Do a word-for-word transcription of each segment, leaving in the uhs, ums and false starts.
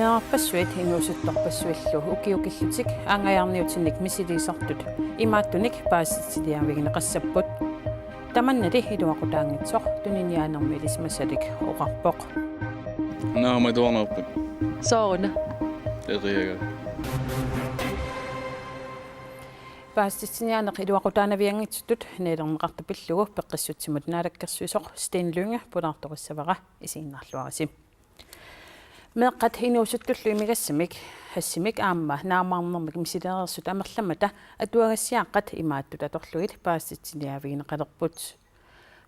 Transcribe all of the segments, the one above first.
Meerarpassuit inuusuttorpassuillu ukiukillutik aanngajaarniutinik misiliisartut imaattunik paasititsiniaavigineqassapput. Tamannali iluaqutaanngitsoq tuniniaanermi ilisimasalik oqarpoq. Naamatuarnerput. Sooruna. Eriaga. Paasititsiniaaneq iluaqutaanavianngitsutut nalilerneqartut pillugu peqqissutsimut naalakkersuisoq Steen Lynge pulaartorissavara, isiginnaarluarisi. Meeqqat inuusuttullu imigassamik, hashimik aamma naamaarnermik misilereersut amerlammata atuagassiaaqqat imaattut atorlugit paasititsiniaavigineqalerput.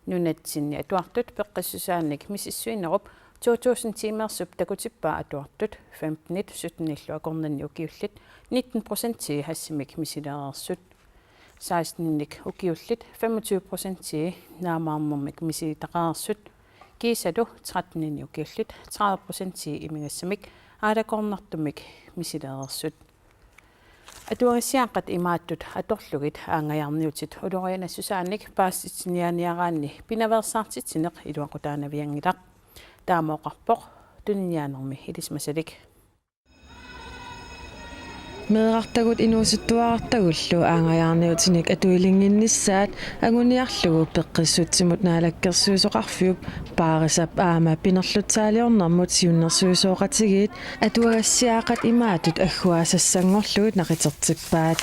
Nunatsinni atuartut peqqissusaanik misissuinerup to tusind tiimeersup takutippaa atuartut femtenit syttenillu akornanni ukiullit nitten procentii hashimik misilereersut. Seksteninik ukiullit femogtyve procentii naamaarnermik misilereersut. Kiisalu tretteninik ukiullit tredive procentii imigassamik aalakoornartumik misilereersut. Atuagassiaaqqat imaattut atorlugit aanngajaarniutit ulorianassusaanik paasititsiniaaniaraanni pinaveersaartitsineq iluaqutaanavianngilaq. Taama oqarpoq tuniniaanermi ilisimasalik. Meerartagut inuusuttuarartagullu aanngajaarniutinik atuilinnginnissaat anguniarlugu peqqissutsimut naalakkersuisoqarfiup Paarisap aamma pinerlutsaaliornermut siunnersuisoqatigiit atuagassiaaqqat imaattut agguaasassanngorlugit naqitertippaat.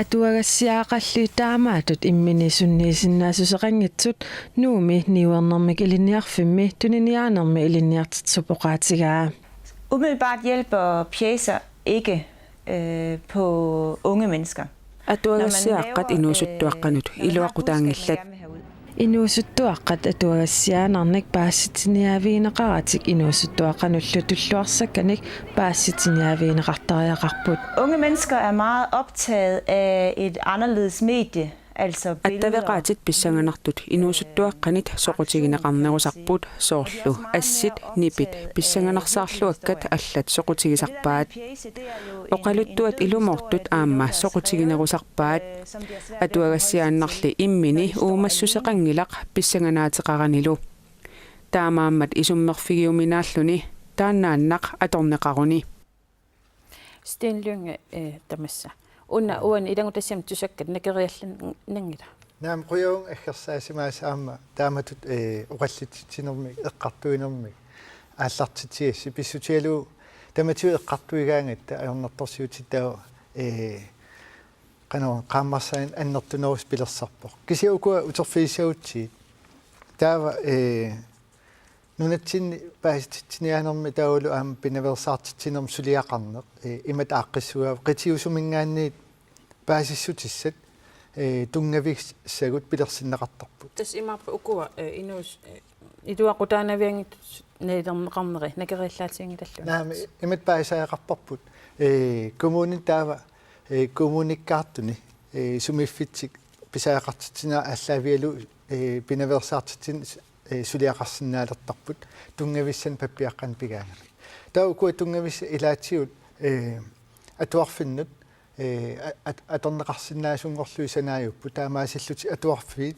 Atuagassiaaqqalli taamaattut imminni sunniisinnaassuseqanngitsut Nuummi niuernermik ilinniarfimmi tuniniaanermi ilinniartitsisup oqaatigaa. Umiddelbart hjælper pjecer ikke øh, på unge mennesker. Atuagassiaaqqat inuusuttuaqqanut iluaqutaanngillat. Inuusuttuaqqat atuagassiaannarnik paasititsiniaavigineqaratik inuusuttuaqqanullu tulluarsakkanik paasititsiniaavigineqartariaqarput. Unge mennesker er meget optaget af et anderledes medie, altså billeder. Attaveqaatit pissanganartut inuusuttuaqqanit soqutigineqarnerusarput, soorlu assit, nipit, pissanganarsaarluakkat allat soqutigisarpaat. Oqaluttuat ilumoortut aamma soqutiginerusarpaat. Atuagassiaannarli immini uumassuseqanngilaq pissanganaateqaranilu. Taamaammat isummerfigiuminaalluni taannaannaq atorneqaruni. Steen Lynge, eh, tamassa. Una uani ilanngutassiami tusakkat nakeriallanngilaq. Naamik, qujavugut aggersaasimasoq aamma taamatut, eh, oqallitsitsinermik, eqqartuinermik aallartitsigassi, pissutigalugu tamatigut eqqartuigaangatta ajornartorsiutigalugu, eh, qanoq qaammarsaaneq annertunerusoq pilersarpoq. Kisianni ukua uterfigissagutsigit. Taava, eh, nunatsinni paasititsiniaanermi taavalu aamma pinaveersaartitsinermi suliaqarneq, eh, imatut aaqqissugaavoq, qitiusuminngaanniit paasissutissat, eh, tunngavissagut pilersinneqartarput. Tassa imaappoq ukua, eh, inuus-, eh, iluaqutaanavianngitsut nalilerneqarneri nakeriallaatiginngilalluni. Naamik, imatut paasisariaqarparput, eh, kommunini taava, eh, kommunikkaartuni, eh, sumiiffitsik pisariaqartitsinerat aallaavigalugu, eh, pinaveersaartitsineq, eh, suliaqarsinnaalertarput tunngavissanik pappiaqqanik pigaangamik. Taava ukua tunngavissat ilaatigut, eh, atuarfinnut, eh, a-, at-, atorneqarsinnaasunngorlugit sanaajupput, taamaasillutik atuarfiit,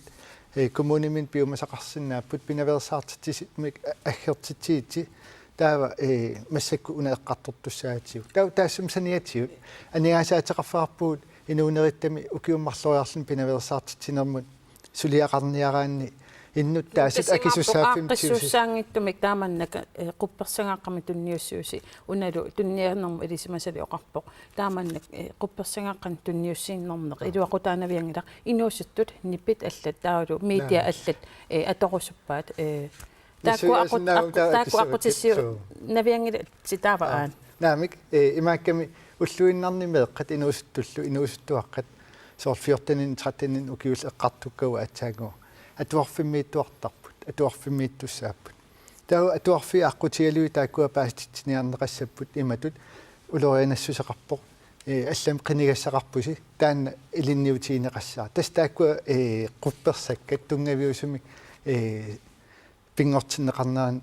eh, kommuniminnut piumasaqarsinnaapput, pinaveersaartitsisumik a-, aggertitsigitsi, taava, eh, massakkut una eqqartortussaagatsigu. Taava taassuma saniatigut aningaasaateqarfeqarpugut inuunerittami ukiut marloriarluni pinaveersaartitsinermut suliaqarniaraanni innuttaasut. Tassa imaappoq akisussaaffimmik aaqqissuussaanngitsumik taamannak, eh, quppersagaaqqamik tunniussiusi, unalu tuniniaanermut ilisimasalik oqarpoq. Taamannak, eh, quppersagaaqqamik tunniussiinerneq iluaqutaanavianngilaq, inuusuttut nipit allat taavalu media allat, eh, atorusuppaat, eh, taakkua aqut-, aqut-, taakkua aqutsissiunavianngilatit taava aana. Naamik, eh, imaakkami ulluinnarni meeqqat inuusuttullu, inuusuttuaqqat, soorlu fjorteninik trettenik ukiullit eqqartukkagut aatsaannguaq atuarfimmiittuartarput, atuarfimmiittussaapput. Taava atuarfiit aqqutigalugit taakkua paasititsiniarneqassapput imatut: ulorianassuseqarpoq, eh, allamik qinigassaqarpusi, taanna ilinniutigineqassaaq. Tassa taakkua, eh, quppersakkat tunngaviusumik, eh, pinngortinneqarnerat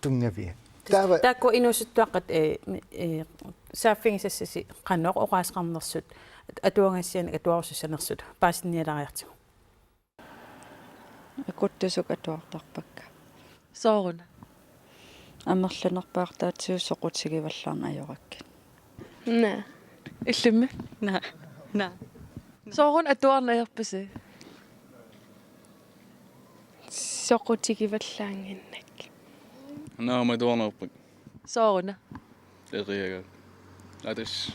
tunngavia. Taava taakkua inuusuttuaqqat, eh, mi-, eh, saaffigisassasi qanoq oqaaseqarnersut, at-, atuagassianik atuarusussanersut paasinnialaariartigu. Akuttusuk atuartarpakka. Sooruna? Amerlanerpaartaatsigut soqutigivallaarneq ajorakkit. Naa. Illimmi? Naa. Naa. Sooruna atuarneq ajorpisi? Soqutigivallaannginnakkit. Naa, aamma atuarneq ajorput. Sooruna? Eriagaa. Atas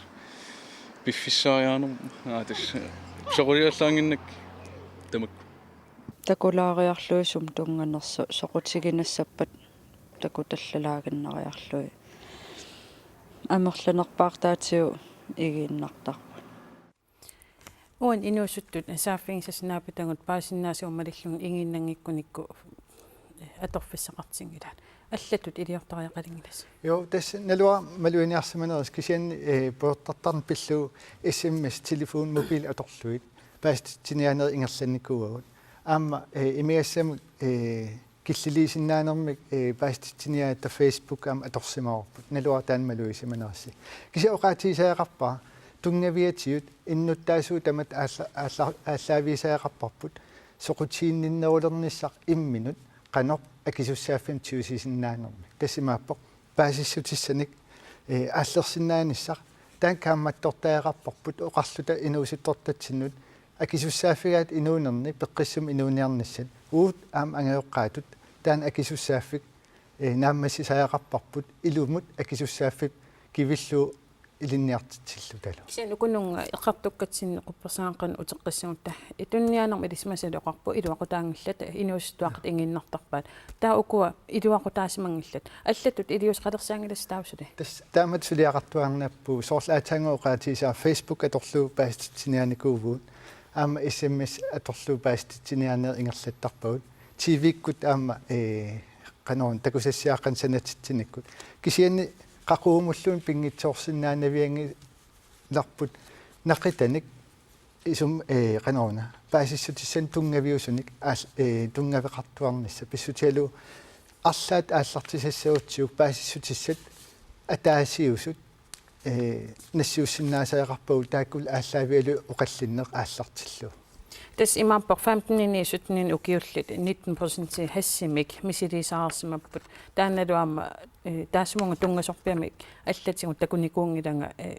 piffissariaanermut. Atas soqutigivallaannginnakkit. Tamakku. Takulaariarlugit sumut tunnganersoq soqutiginassappat takutallalaaginnariarlugit. Amerlanerpaartaatsigut igiinnartarput. Uani inuusuttut saaffigisassat naapitagut paasisinnaasavut malillugit igiinnanngikkunikku atorfissaqartinngilaat. Allatut iliortariaqalinngilasi. Joo, tassa naluara maluginiarsimanerissi kisianni, eh, pujortartarneq pillugu S M S, telefon, mobil atorlugit paasititsiniaanerit ingerlannikuuagut. Aamma, eh, imigassamik, eh, killiliisinnaanermik, eh, paasititsiniaatta Facebook aamma atorsimavarput. Naluara taanna malugisimanerissi. Kisianni oqaatigisariaqarpara tunngaviatigut innuttaasugut tamatta aalla-, aalla-, aallaavigisariaqarparput soqutiginninnerulernissaq imminut qanoq akisussaaffimmi tigusisinnaanermi. Tassa imaappoq paasissutissanik, eh, aallersinnaanissaq taanna kaammattortariaqarparput oqarluta inuusuttortatsinnut akisussaaffigaat inuunerni peqqissumik inuuniarnissat uagut aamma angajoqqaatut taanna akisussaaffik, eh, naammassisariaqarparput ilumut akisussaaffik kivillugu ilinniartitsillutalu. Kisianni ukununnga eqqartukkatsinni quppersaanngorneq uteqqissagutta tuniniaanermut ilisimasat oqarpoq iluaqutaanngillat, inuusuttuaqqat igiinnartarpaat. Taava ukua iluaqutaasimanngillat. Allatut iliuuseqalersaanngilasi taava suli. Tassa taamatut suliaqartuaarnarpugut soorlu aatsaannguaq oqaatigisara Facebook atorlugu paasititsiniaanikuuvugut. Aamma S M S atorlugu paasititsiniaaneq ingerlattarpagut. T V-kkut aamma, eh, qanoruna takusassiaaqqanik sanatitsinikkut. Kisianni qaqugumulluunniit pinngitsoorsinnaanavianngilarput naqitanik isum, eh, qanoruna paasissutissanik tunngaviusunik aal-, eh, tunngaveqartuarnissaq pissutigalugu arlaat aallartisassagutsigu paasissutissat ataasiusut, eh, nassiussinnaasariaqarpagut taakku aallaavigalugit oqallinneq aallartillugu. Tassa imaappoq femten-inik sytten-inik ukiullit nitten procenti hashimik misiliisarsimapput. Taannalu aamma, eh, taassumunnga tunngasorpiamik allatigut takunikuunngilanga, eh,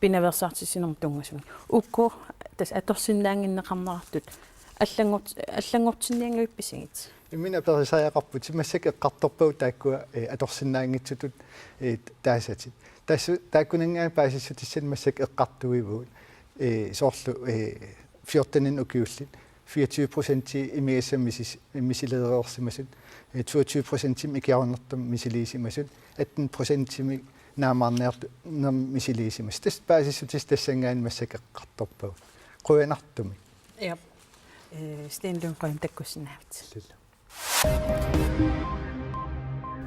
pinaveersaartissinermut tunngasumik. Uku tassa atorsinnaannginneqarnerartut allanngort-, allanngortinnianngivippisigut? Imminut aperisariaqarputit massakkut eqqartorpagut taakkua, eh, atorsinnaanngitsutut, eh, taasatit. Tassa taakkuninngaanniit paasissutissanik massakkut eqqartuivugut, eh, soorlu, eh, fjorten-inik ukiullit fireogtyve procenti imigassamik misis-, misileereersimasut, eh, toogtyve procentimik ikiaroornartumik misiliisimasut, atten procentimik naammaarniartu-, -nermik misiliisimasut. Tassa paasissutissat tassanngaanniit massakkut eqqartorpagut. Qujanartumik. Jap. Eh, Sten Lundgren takkussinnaavit. Illillu.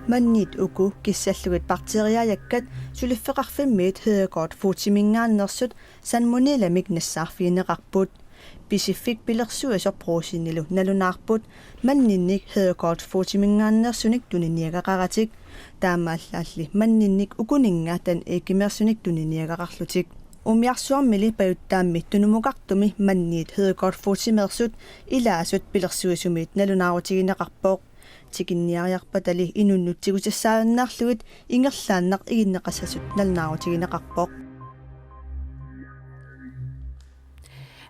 Manniit uku kissallugit bakteriaajakkat suliffeqarfimmiit Hedegaard Footimingaanneersut salmonellanik nassaarfigineqarput. Pisiffik pilersuisoq Brugsenillu nalunaarput manninnik Hedegaard Footimingaanneersunik tuniniagaqaratik. Taamaallaalli manninnik ukuninnga Danekimeersunik tuniniagaqarlutik. Umiarsuarmili pajuttaammi tunumukartumi manniit Hedegaard Footimeersut ilaasut pilersuisumiit nalunaarutigineqarpoq. Tikinniariarpatali inunnut tigusassaajunnaarlugit ingerlaannaq iginneqassasut nalunaarutigineqarpoq.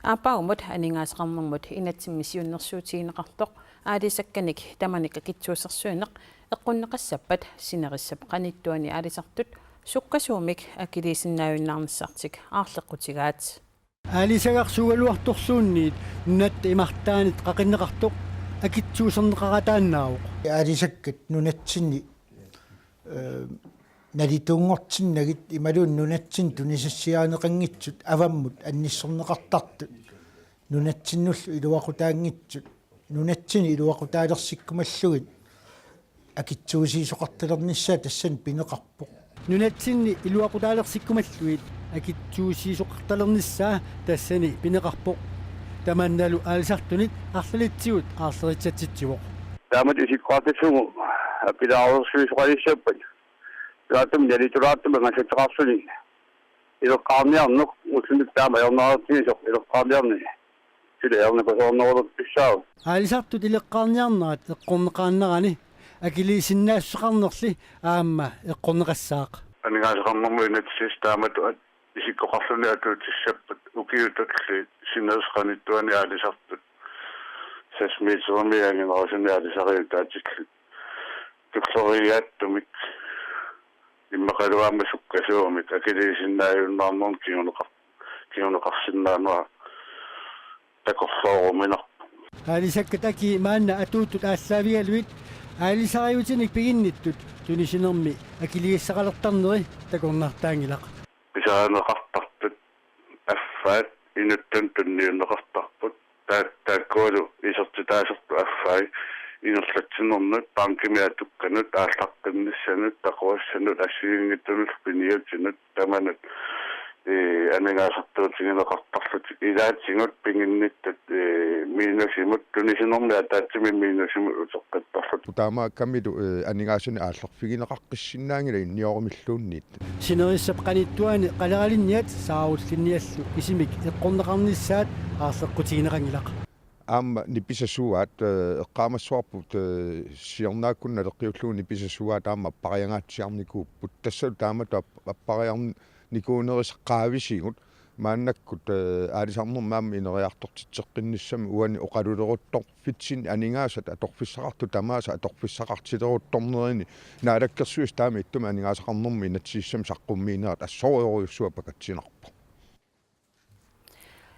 Aappaagumut aningaasaqarnermut inatsimmi siunnersuutigineqartoq aalisakkanik tamanik akitsuusersuineq eqqunneqassappat sinerissap qanittuani aalisartut sukkasuumik akiliisinnaajunnaarnissartik aarleqqutigaat. Aalisagarsuugaluartorsuunniit nunatta imartaanit qaqinneqartoq akitsuuserneqarataannaavoq. Aalisakkat nunatsinni, eh, nalituunngortinnagit imaluunniit nunatsinni tunisassiarineqanngitsut avammut annissorneqartartut nunatsinnullu iluaqutaanngitsut nunatsinni iluaqutaalersikkumallugit akitsuusiisoqartalernissaa tassani pineqarpoq. Nunatsinni iluaqutaalersikkumallugit akitsuusiisoqartalernissaa tassani pineqarpoq. Tamannalu aalisartunit arlalitsigut aarlerissatsitsivoq. Taamatut isikkoqartillugu appilaarsuisoqalissappat. Taattumik nalitulaartumik angallateqarluni ileqqaarniarneq ullumi taama ajornartigisoq ileqqaarniarneq suli ajornakusoornerulertussaavoq. Aalisartut ileqqaarniarnerat eqqorneqaannarani Akiliisinnaassuseqarnerli aamma eqqorneqassaaq. Aningaasaqarnermut inatsisissaq taamatut isikkoqarluni atuutissapput ukiut tulliit sinerissap qanittuani aalisartut. Seks meterimiit anginerusuni aalisariuutaatillit. Tulleriiaattumik immaqaluunniit sukkasuumik akiliisinnaajunnaarnermik kinguneqar-, kinguneqarsinnaanera takorlooruminarpoq. Aalisakkat akii maanna atuuttut aallaavigalugit aalisariutinik piginnittut tunisinermi akiligassaqalertarneri takornartaanngilaq. Pisarineqartartut affaat inuttut tunniunneqartarput. Taat-, taakkualu isertitaasertut affai ingerlatsinermut, bankimi atukkanut, aallaqqinnissanut, taquassanut, assigiinngitsunut, piniatinut, tamanut, ee, aningaasartuutigineqartarlutik. Ilaatigut piginnittut, ee, minusimut, tunisinermi ataatsimik minusimut uteqqittarlutik. Taamaakkamilu, ee, aningaasanik aallerfigineqaqqissinnaanngilaq inniorumilluunniit. Sinerissap qanittuani qaleralinniat saarullinniallu kisimik eqqorneqarnissaat aarleqqutigineqanngilaq. Aamma nipisasuaat, ee, eqqaamassavarput, ee, siornaakkunni naleqqiullugu nipisasuaat aamma appariangaatsiarnikuupput. Tassalu taamatut app-, appariarnikuunerisa qaavisigut maannakkut, ee, aalisarnermi aamma ineriartortitseqqinnissami uani oqaluleruttorfitsinni aningaasat atorfissaqartut tamaasa atorfissaqartileruttornerini Naalakkersuisut taama ittumik aningaasaqarnermut inatsisissami saqqummiinerat assorujussuaq pakatsinarpoq.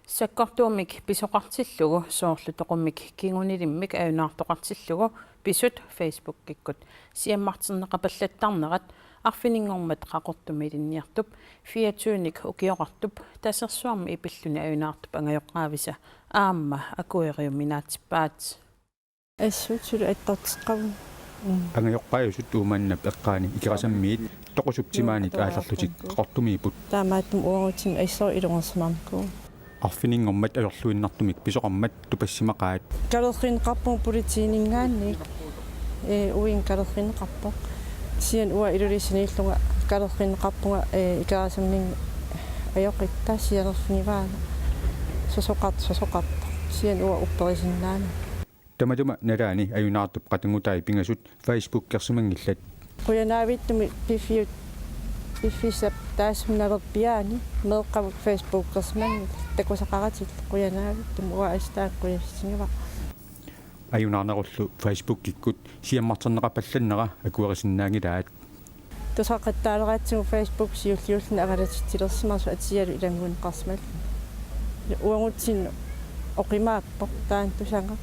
Sakkortuumik pisoqartillugu soorlu toqummik kingunilimmik ajunaartoqartillugu pisut Facebookikkut siammarterneqapallattarnerat arfininngormat Qaqortumi ilinniartup fireogtyvenik ukioqartup Tasersuarmi ipilluni ajunaartup angajoqqaavisa aamma akueriuminaatsippaat. Assut suli attarteqqavugut. Mm. Angajoqqaajusut Uummannap eqqaani Ikerasammiit toqusup timaani aallarlutik Qaqortumiipput. Taamaattumik uagutsinnut assut ilungersunarnikuuvugut. Arfininngormat ajorluinnartumik pisoqarmat tupassimaqaat. Kalerrinneqarpunga politiininngaanniit. Ee, uinnga kalerrinneqarpoq. Kisianni uanga Ilulissaniillunga kalerrinneqarpunga, ee, Ikerasamminnga ajoqitta sianerfigivaanga. Sosoqart-, sosoqartoq. Kisianni uanga upperisinnaananga. Tamatuma nalaani ajunaartup qatanngutai pingasut Facebookersimanngillat. Qujanaavittumik piffiut-, piffissap taassuma nalerpiaani meeqqavut Facebookersimanngillat, takusaqaratillu qujanaavittumik, uanga assut taanna qujassutigaara. Ajunaarnerullu Facebookikkut siammarterneqapallannera akuerisinnaanngilaat. Tusaqattaaleratsigu Facebook siulliulluni angalatitsilersimasoq atsialu ilanngunneqarsimalluni. Uagutsinnut oqimaappoq taanna tusagaq.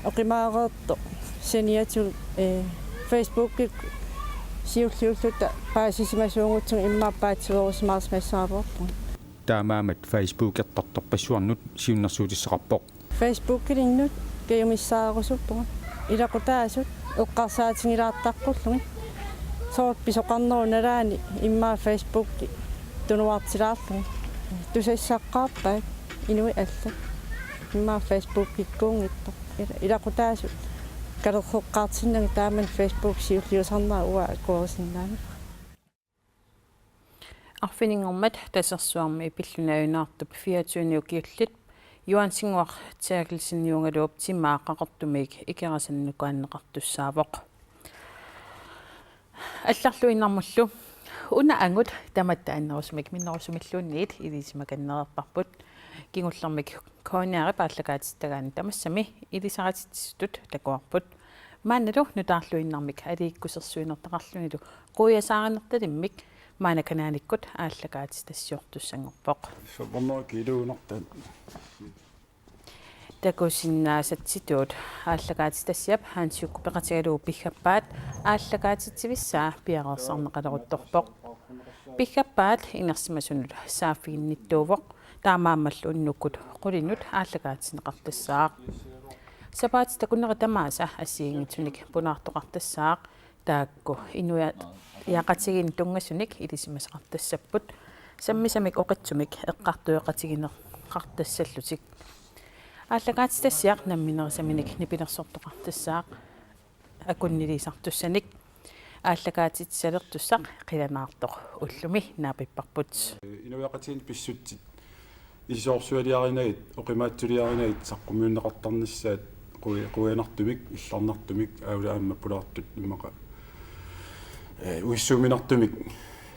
Oqimaareertoq saniatigut, ee, Facebookikkut siulliulluta paasisimasuugutsigit immaqa paatsiveerusimaarsimassagaluarpunga. Taamaammat Facebookertartorpassuarnut siunnersuutissaqarpoq. Facebookilinnut kajumissaarusuppara. Ilaqutaasut eqqarsaatigilaartaqqullugit. Soorlu pisoqarnerup nalaani immaqa Facebooki tunuartilaarlugu. Tusassaqqaarpaat inuit allat. Immaqa Facebookikkuunngitsoq. Ila-, ilaqutaasut kalerreqqaartinnagit taamani Facebook siulliusarnera uanga akuerisinnaananga. Arfininngormat Tasersuarmi ipilluni ajunaartup fireogtyvenik ukiullip Johansinnguaq Terkelseniugaluup timaa Qaqortumiit Ikerasannukaanneqartussaavoq. Allarluinnarmullu una angut tamatta annerusumik minnerusumilluunniit ilisimakannereerparput. Kingullermik K N R-ip aallakaatittagaani tamassami ilisarititsisutut takuarput. Maannalu nutaarluinnarmik aliikkusersuinertaqarlunilu quiasaarinertalimmik maanna Kanaanikkut aallakaatitassiortussanngorpoq. Sopornera kiluunartat. Takusinnaasatsitut aallakaatitassiap Hans Jukup peqatigalugu piggappaat aallakaatitsivissaa piareersarneqaleruttorpoq. Piggappaat inersimasunut saaffiginnittuuvoq, taamaammallu unnukkut qulinut aallakaatinneqartassaaq. Sapaatip takunerit tamaasa assigiinngitsunik punaartoqartassaaq, taakku inuiaqatigiinni tunngasunik ilisimasaqartassapput, sammisamik oqitsumik eqqartueqatigineqartassallutik. Aallakaatitassiaq namminerisaminik nipilersortoqartassaaq akunniliisartussanik. Aallakaatitsisalertussaq qilanaartoq ullumi naapipparput. Inuiaqatigiinni pissutsit isorsualiarinagit, oqimaatsuliarinagit saqqummiunneqartarnissaat Qui-, quianartumik, illarnartumik, aamma pulaartut immaqa, eh, uissuuminartumik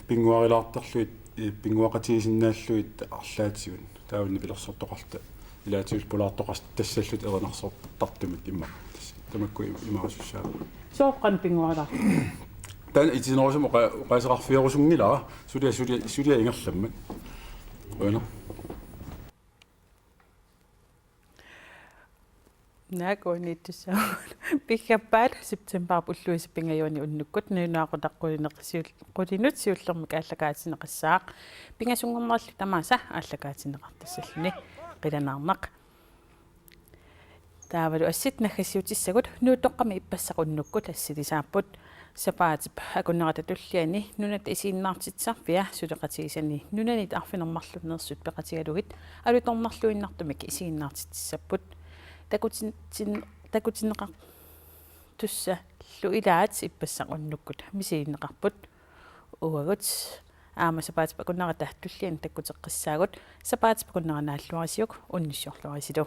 pinnguarilaartarlugit, eh, pinnguaqatigisinnaallugit arlaatigut. Taava nipilersortoqarluta ilaatigut pulaartoqartassalluta erinarsortartumik immaqa. Tamakku im-, imarisussaavagut. Sooq qanoq pinnguarilaartoq? Taanna itinerusumik oqa-, oqaaseqarfigerusunngilara, sulia, sulia, sulia ingerlammat. Qujanaq. Naak uaniittussaagut. Piffissap septembarip ulluisa pingajuani unnukkut nalunaaqutaq qulinut siul-, qulinut siullermik aallakaatinneqassaaq. Pingasunngornerlu tamaasa aallakaatinneqartassalluni, qilanaarnaq. Taavalu assit naggasiutissagut Nuuttoqqami ippassaq unnukkut assilisaapput. Sapaatip akunnerata tulliani nunatta isiginnaartitsisarfia suleqatigisani nunanit arfineq-marlunneersut peqatigalugit alutornarluinnartumik isiginnaartitsissapput. Takutin-, tin-, takutinneqartussallu ilaat ippassaq unnukkut misiginneqarput. Uagut aamma sapaatip akunnerata tulliani takkuteqqissaagut. Sapaatip akunnera naalluarisiuk, unnussiorluarisilu.